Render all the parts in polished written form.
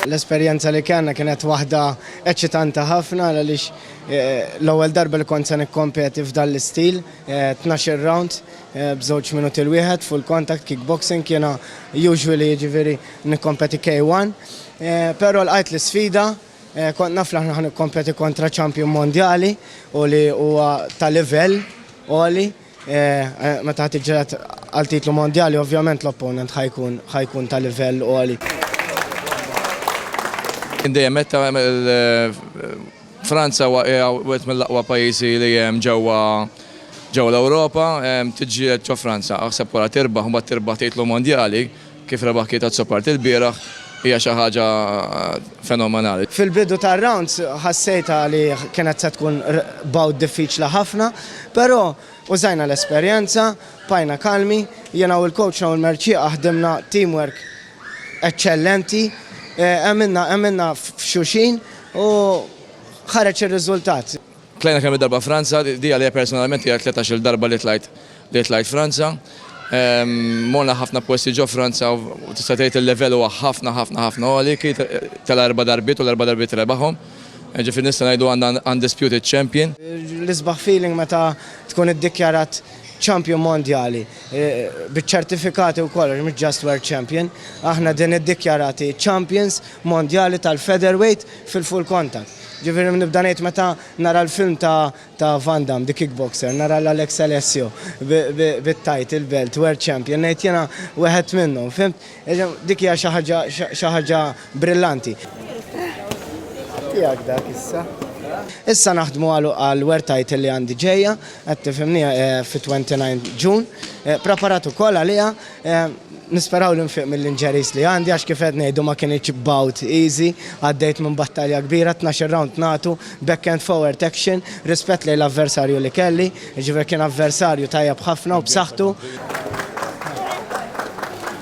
L-esperjenza li kellna kienet waħda eċitanti ħafna għaliex l-ewwel darba li kont se nikkompeti f'dan l-istil, 12 round b'żewġ minuti l-wieħed, full contact kickboxing, jiena usually jiġifieri nikkompeti K1. Però lqajt l-isfida, kont naf li aħna ħa nikkompeti kontra champion mondjali u li huwa ta' livell għoli. Meta ħa tiġġieled għal titlu mondjali ovvjament l-opponent ħa jkun ħa jkun ta' livell għoli. Jien dejjem għedtha Franza huwa wieħed mill-aqwa pajjiżi li hemm ġewwa ġewwa l-Ewropa, tiġġieled ġo Franza, aħseb wara tirbaħ u mbagħad tirbaħ titlu mondjali kif rebaħ Keith Azzopardi lbieraħ hija xi ħaġa fenomenali. Fil-bidu tar-rounds ħassejtha li kienet se tkun bout diffiċli ħafna, però użajna l-esperjenza, bqajna kalmi, jiena u l-coach Noel Mercieca ħdimna teamwork eċċellenti, għemilna għemilna f'xulxin u ħareġ ir-riżultat. Tlajna kemm-il darba Franza, di għalija personalment hija t-tlettax-il darba li tlajt li tlajt Franza. Morna ħafna posti ġo Franza u tista' tgħid il-level huwa ħafna ħafna ħafna għoli, Keith tela' erba' darbiet u l-erba' darbiet rebaħhom. Ġifieri nista' ngħidu għandna undisputed champion. L-isbaħ feeling meta tkun iddikjarat champion mondjali biċ-ċertifikati wkoll għax mhux just world champion, aħna din iddikjarati champions mondjali tal-featherweight fil-full contact. Ġifieri nibda ngħid meta nara l-film ta' ta' Van Damme, The Kickboxer, nara l-Alex Alessio bit-title belt, world champion, ngħid jiena wieħed minnhom, fhimt? Dik hija xi ħaġa xi ħaġa brillanti. Tiegħek dak issa. Issa naħdmu għal world title li għandi ġejja, qed tifhimni fit-29 June. Preparat ukoll għaliha. Nisperaw li nfiq mill-injuries li għandi għax kif qed ngħidu ma kinitx bout easy, għaddejt minn battalja kbira, 12 round nagħtu back and forward action, rispett lejn l-avversarju li kelli, jiġifieri kien avversarju tajjeb ħafna u b'saħħtu.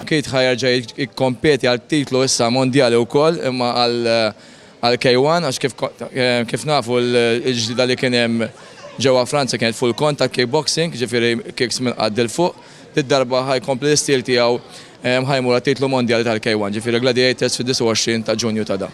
Keith ħa jerġa' jikkompeti għal titlu issa mondjali wkoll imma għal K1 għax kif nafu l-ġlieda li kien hemm ġewwa Franza kienet full contact kickboxing, jiġifieri kicks minn qadd 'il fuq. Did-darba ħa jkompli l-istil tiegħu ħa jmur għat-titlu mondjali tal-K1, ġifieri Gladiators fid-29 ta' Ġunju ta' da.